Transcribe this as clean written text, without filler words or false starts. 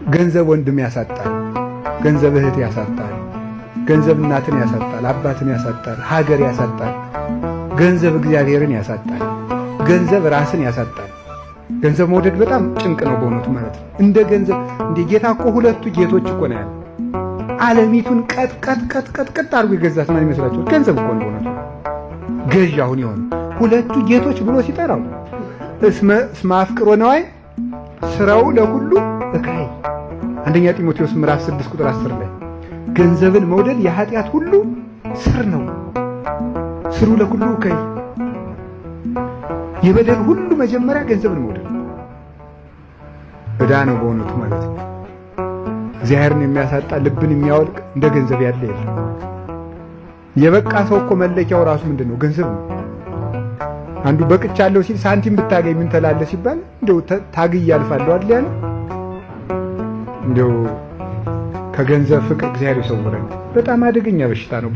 ገንዘብ ወንድም ያሳጣል፣ ገንዘብ እህት ያሳጣል፣ ገንዘብ እናትን ያሳጣል፣ አባትን ያሳጣል፣ ሀገር ያሳጣል፣ ገንዘብ እግዚአብሔርን ያሳጣል፣ ገንዘብ ራስን ያሳጣል። ገንዘብ መውደድ በጣም ጭንቅ ነው በእውነቱ ማለት ነው። እንደ ገንዘብ እንደ ጌታ እኮ ሁለቱ ጌቶች እኮ ነው ያለ። ዓለሚቱን ቀጥ ቀጥ ቀጥ ቀጥ ቀጥ አድርጎ የገዛት ማን ይመስላችኋል? ገንዘብ እኮ ነው በእውነቱ ገዥ አሁን የሆነ ሁለቱ ጌቶች ብሎ ሲጠራው እስመ አፍቅሮ ነዋይ ስራው ለሁሉ እካይ። አንደኛ ጢሞቴዎስ ምዕራፍ 6 ቁጥር 10 ላይ ገንዘብን መውደድ የኃጢአት ሁሉ ስር ነው። ስሩ ለሁሉ እካይ፣ የበደል ሁሉ መጀመሪያ ገንዘብን መውደድ ዕዳ ነው በእውነቱ ማለት ነው። እግዚአብሔርን የሚያሳጣ ልብን የሚያወልቅ እንደ ገንዘብ ያለ የለም። የበቃ ሰው እኮ መለኪያው ራሱ ምንድን ነው? ገንዘብ ነው። አንዱ በቅቻለሁ ሲል ሳንቲም ብታገኝ ምን ትላለህ ሲባል እንደው ታግዬ አልፋለሁ አይደል ያለ። እንደው ከገንዘብ ፍቅር እግዚአብሔር ይሰውረን። በጣም አደገኛ በሽታ ነው።